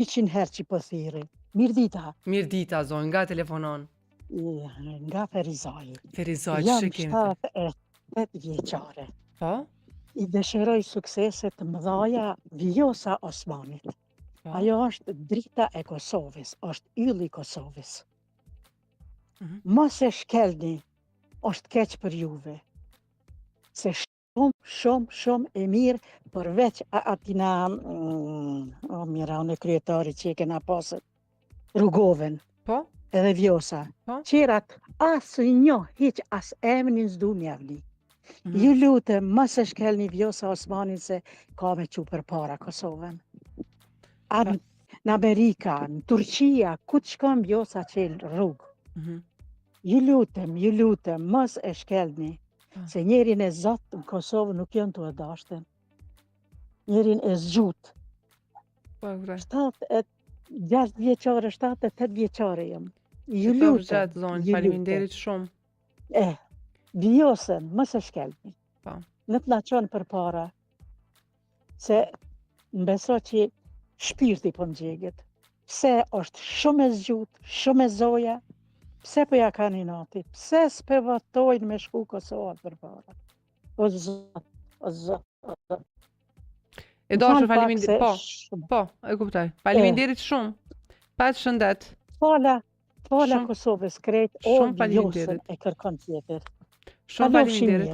100 herë që po thirri. Mirëdita. Mirëdita, zonjë, nga telefonon? Nga Ferizaj. Ferizaj, Jam që kemi? 78 vjeçare. Po? I dëshiroj suksese të mëdhaja Vjosa Osmanit. Po. Ajo është drita e Kosovës, është ylli i Kosovës. Mm -hmm. Mos e shkelni, është keq për juve. Se shumë, shumë, shumë e mirë, përveç atina, mm, o mira, unë e kryetari që e kena pasët, Rugovën, po? edhe Vjosa, po? qerat, as njo, hiq, as emnin s'du m'jav ni. Mm -hmm. Ju lutem, mos e shkelni Vjosa Osmanin se ka me çu përpara Kosovën. A në, në Amerika, në Turqia, ku të shkon Vjosa çel rrugë. Mm -hmm. Ju lutem, ju lutem, mos e shkelni, Po. se njerin e zot në Kosovë nuk janë tu e dashtë. Njerin e zgjut. Po, e kuptoj. 76 vjeçare, 78 vjeçare jam. Ju Të lutem. gjatë, zonjë, ju faleminderit shumë. E, Vjosën, mos e shkelni. Po. Në të na qonë përpara, se më beso që shpirti po më djeget. Pse është shumë e zgjut, shumë e zoja, pse po ja kanë inati, pse s'pe votojnë me shku Kosova përpara. O zot, o zot, o zot. E dashur, Më fal pak faleminderit. se Po, shumë. po, e kuptoj. Faleminderit shumë. Paç shëndet. Fala, fala Shumë- Kosovës krejt, o shumë faleminderit. Vjosën e kërkon tjetër. Shumë Kalofshi faleminderit. mirë.